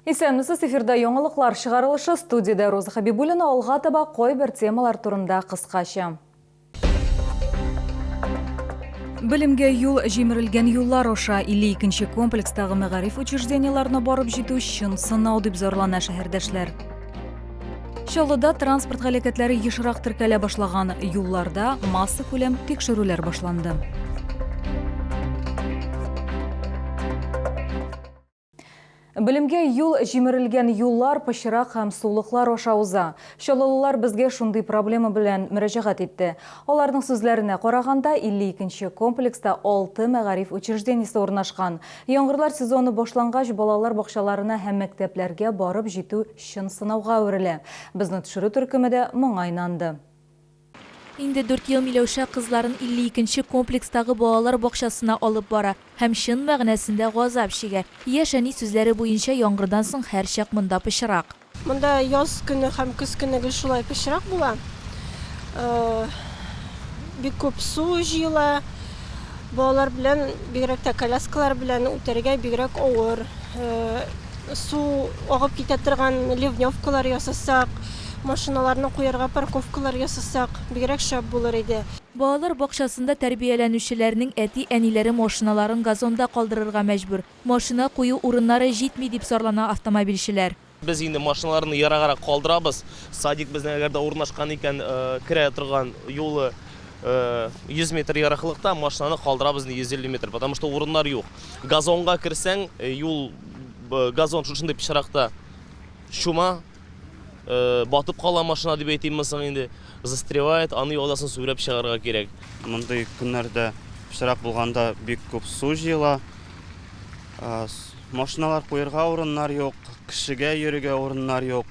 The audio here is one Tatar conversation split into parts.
Исәнмесез, эфирда яңалыклар чыгарылышы, студиядә Роза Хәбибуллина, алга таба кайбер темалар турында кыскача. Белемгә юл җимерелгән юллар аша 52 нче комплекстагы мәгариф учреждениеләренә барып җитү чын сынау дип зарлана шәһәрдәшләр. Чаллыда транспорт һәлакәтләре ешрак теркәлә башлаган, юлларда массакүләм тикшерүләр башланды. Белемгә юл җимерелгән юллар пычрак һәм сулыклар аша уза. Чаллылылар безгә шундый проблема белән мөрәҗәгать итте. Аларның сүзләренә караганда, 52 нче комплекста алты мәгариф учреждениесе урнашкан. Яңгырлар сезоны башлангач, балалар бакчаларына һәм мәктәпләргә барып җитү чын сынауга әверелә. Безнең төшерү төркеме дә моңа инанды. Инде дүрт ел Миләүшә кызларын 52 нче комплекстагы балалар бакчасына алып бара һәм чын мәгънәсендә газап чигә. Яшь әни сүзләре буенча, яңгырдан соң һәрчак монда пычрак. Монда яз көне һәм көз көне гел шулай пычрак була. Бик күп су җыела. Балалар белән, бигрәк тә коляскалар белән үтәргә бигрәк авыр. Су агып китә торган ливневкалар ясасак, машиналарны куярга парковкалар ясасак, бигрәк шәп булыр иде. Балалар бакчасында тәрбияләнүчеләрнең әти-әниләре машиналарын газонда калдырырга мәҗбүр. Машина кую урыннары җитми, дип зарлана автомобильчеләр. Без инде машиналарны ераграк калдырабыз. Садик безнең әгәр дә урнашкан икән, керә торган юлы 100 метр ераклыкта, машинаны калдырабыз инде 150 метр, потому что урыннар юк. Газонга керсәң, юл газон шушындый пычракта чума, батып кала машина дип әйтимме соң инде, застревает, аны юлдасын сүрәп чыгарга кирәк. Мондый көннәрдә пычрак булганда бик күп су җыела. Машиналар куерга урыннар юк, кешегә йөрергә урыннар юк.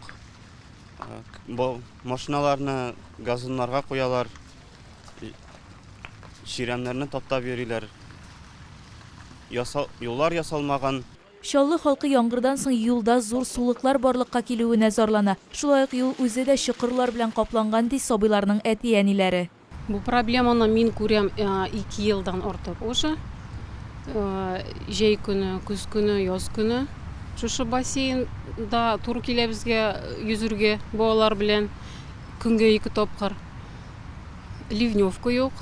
Машиналарны газоннарга куялар, чирәмнәрне таптап йөриләр. Юллар ясалмаган. Чаллы халкы яңгырдан соң юлда зур сулыклар барлыкка килүенә зарлана. Шулай ук юл үзе дә чокырлар белән капланган, ди сабыйларның әти-әниләре. Бу проблеманы мин күрәм ике елдан артык уже. Җәй көне, көз көне, яз көне шушы бассейнда туры килә безгә йөзергә балалар белән. Көнгә ике тапкыр. Ливневка юк,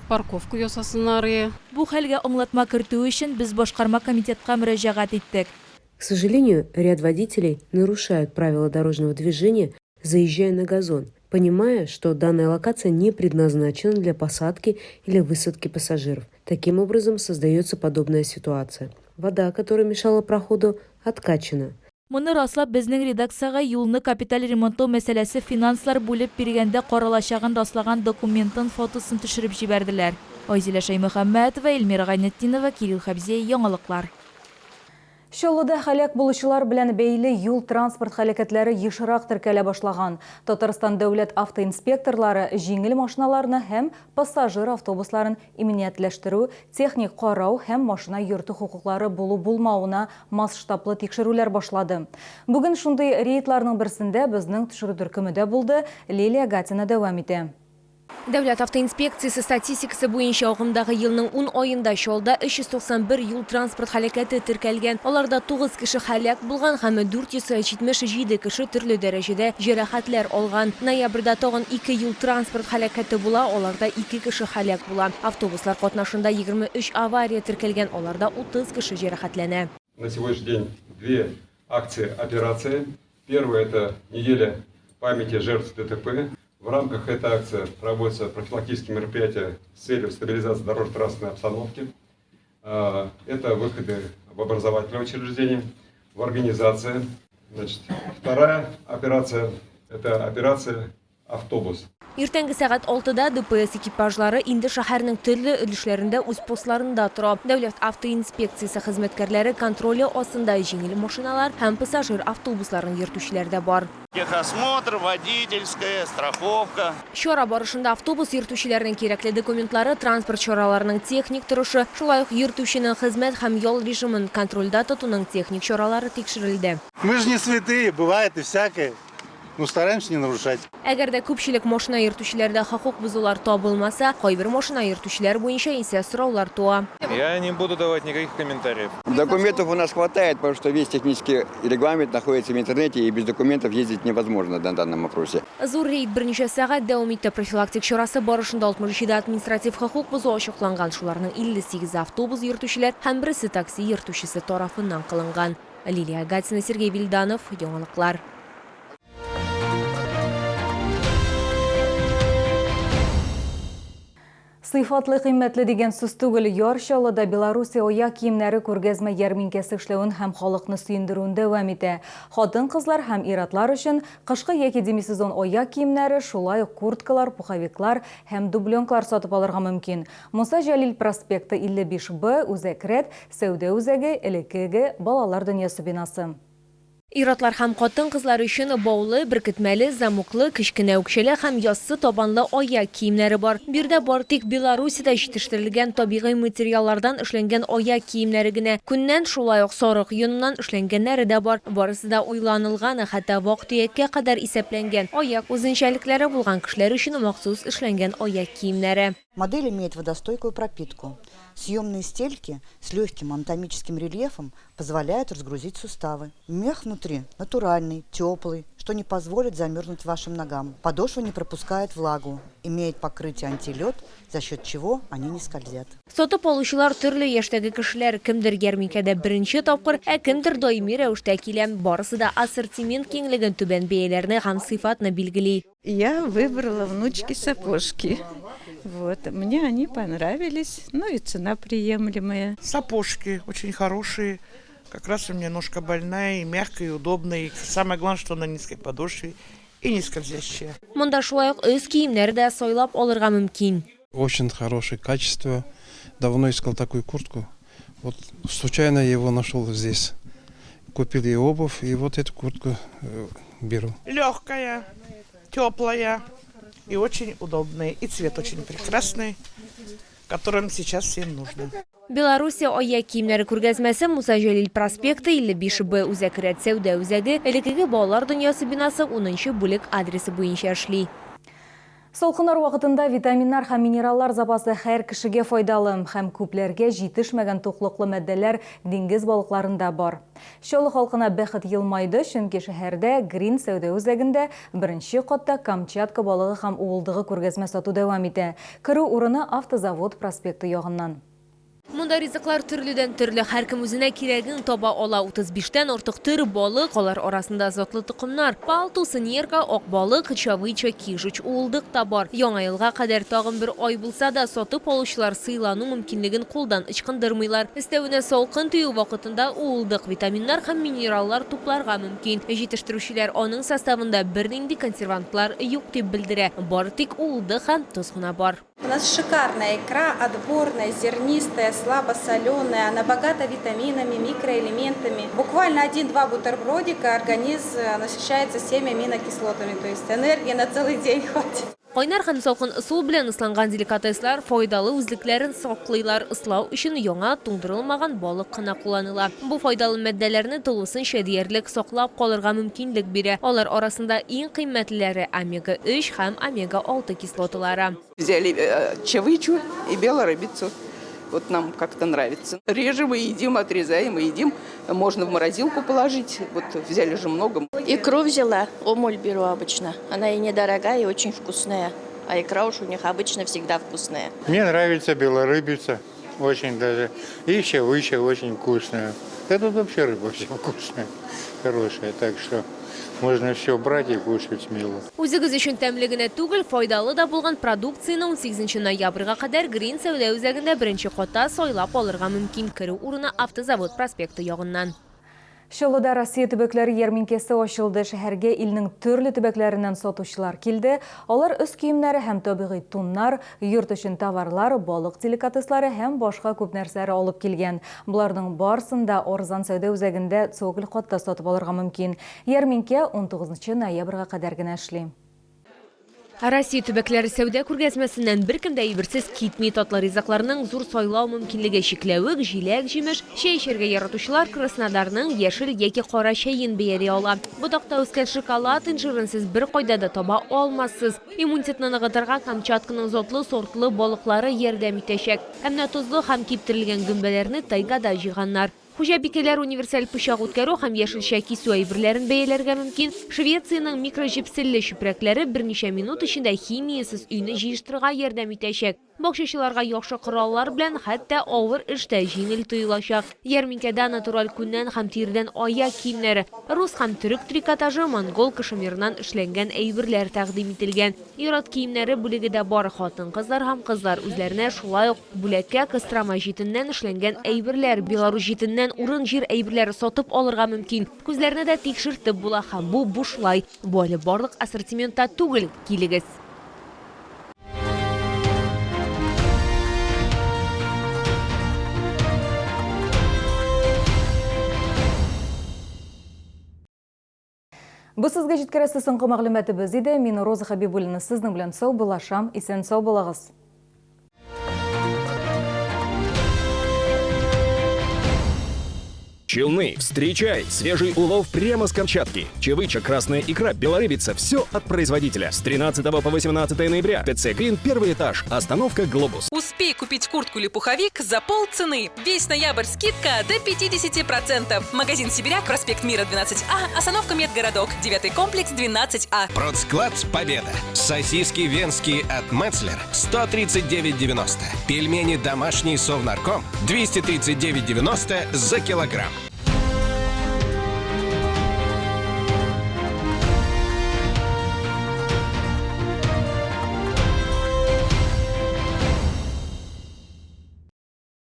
парковка ясасыннар ие. Бу хәлгә аңлатма кертү өчен без башкарма комитетка мөрәҗәгать иттек. К сожалению, ряд водителей нарушают правила дорожного движения, заезжая на газон, понимая, что данная локация не предназначена для посадки или высадки пассажиров. Таким образом создается подобная ситуация. Вода, которая мешала проходу, откачана. Моны раслап, безнең редакциягә юлны капиталь ремонтлау мәсьәләсе финанслар бүлеп биргәндә каралачагын раслаган документын фотосын төшереп җибәрделәр. Айзилә Шәймөхәммәтова, Эльмира Гайнетдинова, Кирилл Хәбзиев, Яңалыклар. Чаллыда һәлак булучылар белән бәйле юл-транспорт һәлакәтләре ешрак теркәлә башлаган. Татарстан дәүләт автоинспекторлары җиңел машиналарны һәм пассажир автобусларын иминиятләштерү, техник карау һәм машина йөртү хокуклары булу-булмавына масштаблы тикшерүләр башлады. Бүген шундый рейдларның берсендә безнең төшерү төркеме дә булды, Лилия Гатина дәвам итә. Дәүләт автоинспекциясе статистикасы буенча, агымдагы елның ун аенда Чаллыда 391 юл-транспорт һәлакәте теркәлгән. Аларда 9 кеше һәлак булган һәм 477 кеше төрле дәрәҗәдә җәрәхәтләр алган. Ноябрьдә тагын ике юл-транспорт һәлакәте була, аларда ике кеше һәлак була. Автобуслар катнашында 23 авария теркәлгән, аларда 30 кеше җәрәхәтләнә. На сегодняшний день две акции операции. Первая это неделя памяти жертв ДТП. В рамках этой акции проводятся профилактические мероприятия с целью стабилизации дорожно-транспортной обстановки. Это выходы в образовательные учреждения, в организации. Значит, вторая операция – это операция «Автобус». Иртәнге сәгать алтыда ДПС экипажлары инде шәһәрнең төрле өлешләрендә үз постларында тора. Дәүләт автоинспекциясе хезмәткәрләре контроле астында җиңел машиналар һәм пассажир автобусларын йөртүчеләр дә бар. Техосмотр, водительская, страховка. Чара барышында автобус йөртүчеләрнең кирәкле документлары, транспорт чараларының техник торышы, шулай ук йөртүченең хезмәт һәм ял режимын контрольдә тотуның техник чаралары тикшерелде. Мы же не святые, бывает и всякое. Ну, стараемся не нарушать. Әгәр дә күпчелек машина йөртүчеләрдә хокук бозулар табылмаса, кайбер машина йөртүчеләр буенча исә сораулар туа. Я не буду давать никаких комментариев. Документов у нас хватает, потому что весь технический регламент находится в интернете, и без документов ездить невозможно на данном вопросе. Зур рейд берничә сәгать дәвам итте. Профилактик чарасы барышында 67 административ хокук бозу ачыкланган, шуларның 58-е автобус йөртүчеләр һәм берсе такси йөртүчесе тарафыннан кылынган. Лилия Гатина, Сергей Вильданов, Яңалыклар. Сыйфатлы кыйммәтле дигән сүз түгел, Яр Чаллыда Белоруссия аяк киемнәре күргәзмә ярминкәсе эшләвен һәм халыкны сөендерүен дәвам итә. Хатын-кызлар һәм ир-атлар өчен кышкы яки демисезон аяк киемнәре, шулай ук курткалар, пуховиклар һәм дубленкалар сатып алырга мөмкин. Муса Җәлил проспекты 55 Б, Үзәк рәт, Сәүдә үзәге, элеккеге Балалар дөньясы бинасы. Ир-атлар һәм хатын-кызлар өчен баулы, беркетмәле, замоклы, кечкенә үкчәле һәм яссы табанлы аяк киемнәре бар. Биредә бары тик Белоруссиядә җитештерелгән табигый материаллардан эшләнгән аяк киемнәре генә. Күннән, шулай ук сарык йоныннан эшләнгәннәре дә бар. Барысы да уйланылган, хәтта вак-төяккә кадәр исәпләнгән. Аяк үзенчәлекләре булган кешеләр өчен махсус эшләнгән аяк киемнәре. Модель имеет водостойкую пропитку. Съемные стельки с легким анатомическим рельефом позволяют разгрузить суставы. Мех внутри натуральный, теплый, что не позволит замерзнуть вашим ногам. Подошва не пропускает влагу, имеет покрытие антилед, за счет чего они не скользят. Сатып алучылар төрле яшьтәге кешеләр, кемдер ярминкәдә беренче тапкыр, ә кемдер даими рәвештә килә. Барысы да ассортимент киңлеген, түбән бәяләрне һәм сыйфатны билгели. Я выбрала внучке сапожки. Вот. Мне они понравились. Ну и цена приемлемая. Сапожки очень хорошие. Как раз у меня ножка больная, и мягкая, и удобная. И самое главное, что на низкой подошве и не скользящая. Монда шулай ук өс киемнәре дә сайлап алырга мөмкин. Очень хорошее качество. Давно искал такую куртку. Вот случайно я его нашел здесь. Купил и обувь, и вот эту куртку беру. Легкая, теплая и очень удобная. И цвет очень прекрасный, которым сейчас всем нужно. Белоруссия аяк киемнәре күргәзмәсе Муса Җәлил проспекты 55 Б Үзәк рәт сәүдә үзәге, элеккеге Балалар дөньясы бинасы 10 нчы бүлек адресы буенча эшли. Салкыннар вакытында витаминнар һәм минераллар запасы һәр кешегә файдалы һәм күпләргә җитешмәгән туклыклы матдәләр диңгез балыкларында бар. Чаллы халкына бәхет елмайды, чөнки шәһәрдә Грин сәүдә үзәгендә беренче катта Камчатка балыгы һәм уылдыгы күргәзмә сату дәвам итә. Керү урыны Автозавод проспекты ягыннан. Монда ризыклар төрледән-төрле, һәркем үзенә кирәген таба ала. 35 тән артык төр балык, алар арасында затлы токымнар, палтус, нерка, ак балык, чавыча, кижуч, уылдык та бар. Яңа елга кадәр тагын бер ай булса да, сатып алучылар сыйлану мөмкинлеген кулдан ычкындырмыйлар. Өстәвенә салкын тию вакытында уылдык витаминнар һәм минераллар тупларга мөмкин. Җитештерүчеләр аның составында бернинди консервантлар юк дип белдерә, бары тик уылдык һәм тоз гына бар. У нас шикарная икра, отборная, зернистая, слабосоленая, она богата витаминами, микроэлементами. Буквально один-два бутербродика организм э, насыщается всеми аминокислотами, то есть энергии на целый день хватит. Кайнар һәм салкын ысул белән ысланган деликатеслар файдалы үзлекләрен саклыйлар. Ыслау өчен яңа, туңдырылмаган балык кына кулланыла. Бу файдалы матдәләрне тулысынча диярлек саклап калырга мөмкинлек бирә. Алар арасында иң кыйммәтлеләре, омега-3 һәм омега-6 кислоталары. Взяли э, чавычу и белорыбицу. Вот нам как-то нравится. Режем и едим, отрезаем и едим. Можно в морозилку положить. Вот взяли же много. Икру взяла, омуль беру обычно. Она и недорогая, и очень вкусная. А икра уж у них обычно всегда вкусная. Мне нравится белорыбица, очень даже. И чавыча очень вкусная. Да тут вообще рыба вся вкусная, хорошая. Так что можно все брать и кушать смело. Үзегез өчен тәмле генә түгел, файдалы да булган продукцияне унсигезенче ноябрьгә кадәр Грин сәүдә үзәгендә беренче катта сайлап алырга мөмкин. Керү урыны Автозавод проспекты ягыннан. Чаллыда Россия төбәкләре ярминкәсе ачылды. Шәһәргә илнең төрле төбәкләреннән сатучылар килде. Алар өс киемнәре һәм табигый туннар, йорт өчен товарлар, балык деликатеслары һәм башка күп нәрсәләр алып килгән. Боларның барысын да арзан сәүдә үзәгендә цоколь катта сатып алырга мөмкин. Ярминкә унтугызынчы ноябрьгә кадәр генә эшли. Россия төбәкләре сәүдә күргәзмәсеннән беркем дә әйберсез китми. Татлы ризыкларның зур сайлау мөмкинлеге, чикләвек, җиләк-җимеш, чәй эчәргә яратучылар Краснодарның яшел яки кара чәен бәяли ала. Ботакта үскән шоколад инжирын сез беркайда да таба алмассыз. Иммунитетны ныгытырга Камчатканың затлы сортлы балыклары ярдәм итәчәк. Ә менә тозлы һәм киптерелгән гөмбәләрне тайгада җыйганнар. Хуҗабикәләр универсаль пычак үткәрү һәм яшелчә кисү әйберләрен бәяләргә мөмкин. Швециянең микроҗепселле чүпрәкләре берничә минут эчендә химиясез өйне җыештырырга ярдәм итәчәк. Бакчачыларга яхшы кораллар белән хәтта авыр эш тә җиңел тоелачак. Ярминкәдә натураль күннән һәм тиредән аяк киемнәре, рус һәм төрек трикотажы, монгол кашемирыннан эшләнгән әйберләр тәкъдим ителгән. Ир-ат киемнәре бүлеге дә бар. Хатын-кызлар һәм кызлар үзләренә шулай ук бүләккә Кострома җитеннән эшләнгән әйберләр, Беларусь җитеннән урын-җир әйберләре сатып алырга мөмкин. Күзләрне дә тикшертеп була һәм бу бушлай. Бу әле барлык ассортиментта түгел, килегез! Бу сезгә җиткерәсе соңгы мәгълүматыбыз иде. Мин Роза Хәбибуллина сезнең белән саубуллашам. Исән-сау булыгыз. Челны, встречай! Свежий улов прямо с Камчатки. Чавыча, красная икра, белорыбица – все от производителя. С 13 по 18 ноября. ТЦ Грин, первый этаж. Остановка «Глобус». Успей купить куртку или пуховик за полцены. Весь ноябрь скидка до 50%. Магазин «Сибиряк», проспект Мира, 12А, остановка Медгородок, 9 комплекс, 12А. Продсклад «Победа». Сосиски венские от Мецлер 139,90. Пельмени домашние Совнарком 239,90 за килограмм.